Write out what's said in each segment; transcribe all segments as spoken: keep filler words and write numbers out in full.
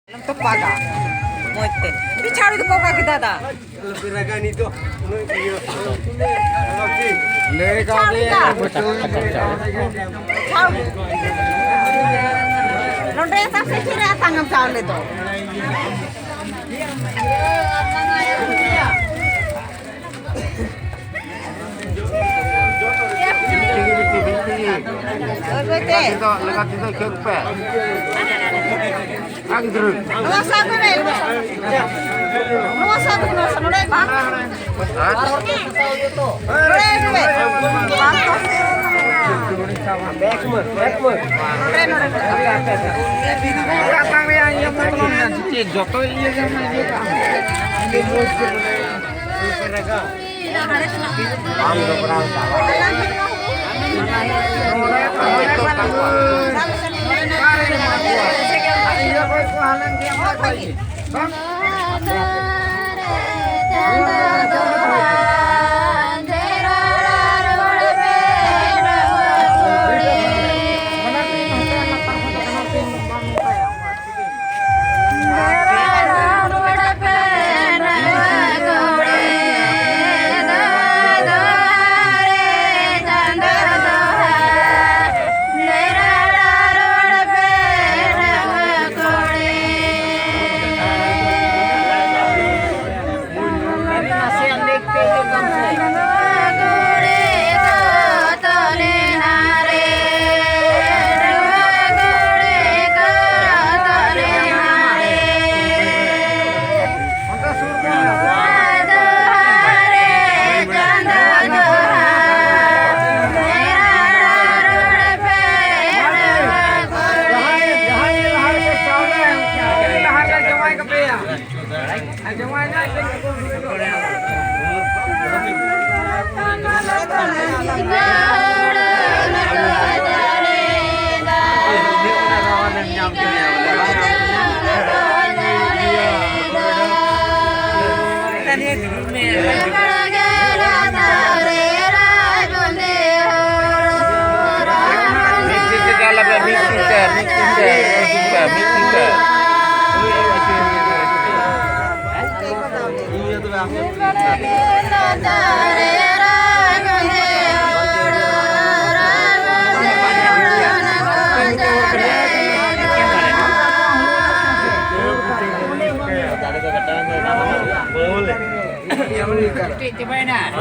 ᱟᱞᱚᱢ ᱛᱚᱯᱟᱜᱟ᱾ ᱢᱚᱡᱽ ᱛᱮ᱾ ᱵᱤᱪᱷᱟᱹᱣ ᱫᱚ ᱠᱚᱠᱟ ᱜᱮ ᱫᱟᱫᱟ᱾ ᱞᱟᱹᱭ ᱠᱟᱣᱫᱮᱭᱟ, ᱵᱤᱪᱷᱟᱹᱣ ᱫᱟ᱾ ᱵᱤᱪᱷᱟᱹᱣ ᱜᱮ᱾ ᱱᱚᱰᱮ ᱥᱟᱵ ᱥᱮ ᱪᱮᱫ ᱨᱮ ᱟᱛᱟᱝ ᱮᱢ ᱪᱟᱣᱞᱮ ᱫᱚ? ᱚᱠᱚᱭ ᱛᱮ? ᱞᱮᱠᱟ ᱛᱮᱫᱚ ᱠᱷᱮᱞ ᱯᱮ᱾ ᱦᱮᱸ, ᱜᱤᱫᱽᱨᱟᱹ᱾ ᱱᱚᱣᱟ ᱥᱟᱵ ᱢᱮ᱾ ᱱᱚᱣᱟ ᱥᱟᱵ ᱢᱮ, ᱱᱚᱣᱟ ᱥᱟᱵ, ᱱᱚᱰᱮ ᱵᱟᱝ᱾ ᱱᱚᱰᱮ ᱟᱹᱜᱩ ᱢᱮ᱾ ᱵᱟᱝ ᱛᱚ᱾ ᱱᱚᱰᱮ, ᱱᱚᱰᱮ᱾ ᱪᱮᱫ ᱡᱚᱛᱚ ᱤᱭᱟᱹ ᱜᱮ ᱤᱭᱟᱹ ᱠᱟᱜᱼᱟ᱾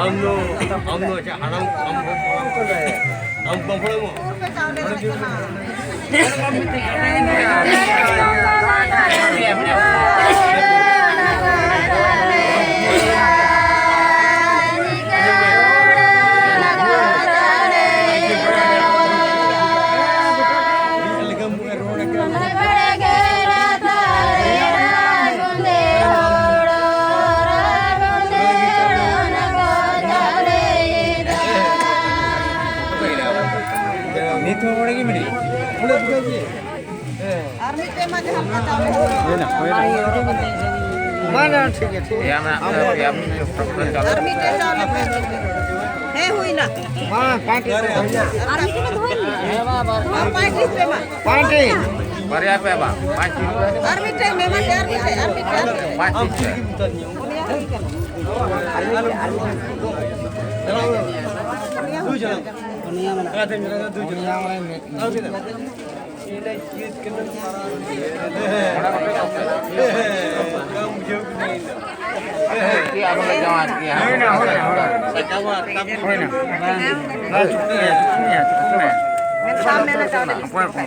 ᱟᱢ ᱫᱚ, ᱟᱢ ᱫᱚ ᱪᱮᱫ ᱦᱟᱲᱟᱢ, ᱟᱢ ᱫᱚ ᱦᱟᱲᱟᱢ ᱠᱟᱱᱟᱭᱟ? ᱟᱢ ᱵᱟᱢ ᱦᱟᱲᱟᱢᱚᱜ? ᱱᱤᱛ ᱦᱚᱸ ᱚᱸᱰᱮ ᱜᱮ ᱢᱮᱱᱟᱭᱟ᱾ ᱟᱨ ᱢᱤᱫᱴᱮᱱ ᱢᱟ ᱡᱟᱦᱟᱸ ᱞᱮᱠᱟ ᱪᱟᱣᱞᱮ ᱦᱩᱭᱩᱜᱼᱟ᱾ ᱦᱩᱭᱱᱟ, ᱦᱩᱭᱱᱟ᱾ ᱵᱟᱝ, ᱵᱟᱝ, ᱴᱷᱤᱠ ᱜᱮᱭᱟ, ᱴᱷᱤᱠ ᱜᱮᱭᱟ᱾ ᱯᱮᱭᱟ ᱢᱮᱱᱟᱜ ᱛᱟᱞᱮᱭᱟ, ᱯᱮᱭᱟ ᱢᱮᱱᱟᱜ ᱛᱟᱞᱮᱭᱟ᱾ ᱟᱨ ᱢᱤᱫᱴᱮᱱ ᱪᱟᱣᱞᱮ ᱯᱮ, ᱢᱤᱫᱴᱮᱱ᱾ ᱦᱮᱸ, ᱦᱩᱭᱱᱟ᱾ ᱵᱟᱝ, ᱯᱟᱸᱪ ᱨᱩᱯᱤᱭᱟ ᱦᱩᱭᱱᱟ᱾ ᱟᱨ ᱢᱤᱫᱴᱮᱱ ᱫᱚ ᱦᱩᱭᱱᱟ᱾ ᱟᱨ ᱯᱟᱸᱪ ᱯᱤᱥ ᱯᱮ ᱮᱢᱟ᱾ ᱯᱟᱸᱪ ᱴᱤ᱾ ᱵᱟᱨᱭᱟ ᱯᱮ ᱮᱢᱟ, ᱯᱟᱸᱪ ᱯᱤᱥ ᱯᱮ᱾ ᱟᱨ ᱢᱤᱫᱴᱮᱱ ᱢᱮᱢᱟ, ᱟᱨ ᱢᱤᱫᱴᱮᱱ, ᱟᱨ ᱢᱤᱫᱴᱮᱱ, ᱟᱨ ᱢᱤᱫᱴᱮᱱ᱾ ᱯᱟᱸᱪ ᱯᱤᱥ ᱯᱮ᱾ ᱯᱩᱱᱭᱟ ᱦᱩᱭ ᱠᱟᱱᱟ᱾ ᱯᱩᱱᱭᱟ ᱦᱩᱭ ᱠᱟᱱᱟ᱾ ᱯᱩᱱᱭᱟ ᱢᱮᱱᱟᱜᱼᱟ᱾ ᱯᱩᱱᱭᱟ ᱢᱮᱱᱟᱜᱼᱟ᱾ ᱪᱮᱫ ᱟᱵᱚ ᱞᱮ ᱡᱚᱢᱟ ᱟᱨᱠᱤ, ᱦᱮᱸ? ᱦᱩᱭᱱᱟ, ᱦᱩᱭᱱᱟ, ᱦᱩᱭᱱᱟ᱾ ᱦᱩᱭᱱᱟ᱾ ᱵᱟᱝ, ᱵᱟᱝ, ᱪᱩᱠᱛᱤ ᱢᱮ, ᱪᱩᱠᱛᱤ ᱢᱮ, ᱪᱩᱠᱛᱤ ᱢᱮ᱾ ᱚᱠᱚᱭ ᱠᱚ?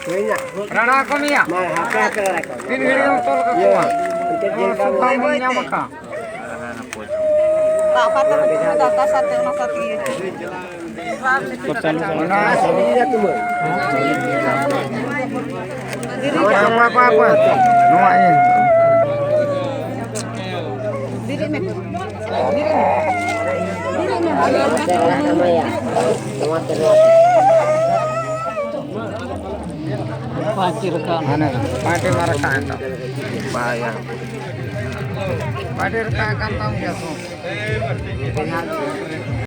ᱦᱩᱭᱱᱟ᱾ ᱨᱟᱲᱟ ᱠᱚ ᱢᱮᱭᱟ᱾ ᱢᱟ, ᱦᱟᱯᱮ, ᱦᱟᱯᱮ, ᱨᱟᱲᱟ ᱠᱚ᱾ ᱛᱤᱱ ᱜᱷᱟᱹᱲᱤᱡ ᱮᱢ ᱛᱚᱞ ᱠᱟᱠᱚᱣᱟ? ᱤᱭᱟᱹ, ᱚᱱᱛᱮ ᱡᱤᱞ ᱠᱟᱢ ᱥᱩᱫᱷᱟ ᱵᱚᱱ ᱧᱟᱢ ᱟᱠᱟᱫ᱾ ᱫᱟᱜ ᱯᱟᱛᱟ ᱠᱚ ᱫᱟᱠᱟ ᱥᱟᱛᱮ ᱚᱱᱟ ᱥᱟᱛᱮ ᱤᱭᱟᱹ᱾ ᱚᱱᱟ ᱥᱩᱵᱤᱫᱷᱟ ᱛᱩᱢᱟᱹᱞ᱾ ᱵᱟᱝ, ᱵᱟᱝ, ᱵᱟᱝ, ᱵᱟᱝ᱾ ᱱᱚᱣᱟ ᱤᱭᱟᱹ᱾ ᱵᱤᱨᱤᱫ ᱢᱮ᱾ ᱵᱤᱨᱤᱫ ᱢᱮ᱾ ᱱᱚᱣᱟ ᱛᱮ, ᱱᱚᱣᱟ ᱛᱮ᱾ ᱯᱟᱸᱪ ᱨᱟᱠᱟᱵ᱾ ᱦᱟᱱᱮ ᱯᱟᱸᱪ ᱢᱟ ᱨᱟᱠᱟᱵ ᱮᱱ ᱛᱟᱢ᱾ ᱵᱟᱭᱟ᱾ ᱯᱟᱸᱪ ᱨᱟᱠᱟᱵ ᱠᱟᱱ ᱛᱟᱢ ᱜᱮᱭᱟ ᱛᱚ᱾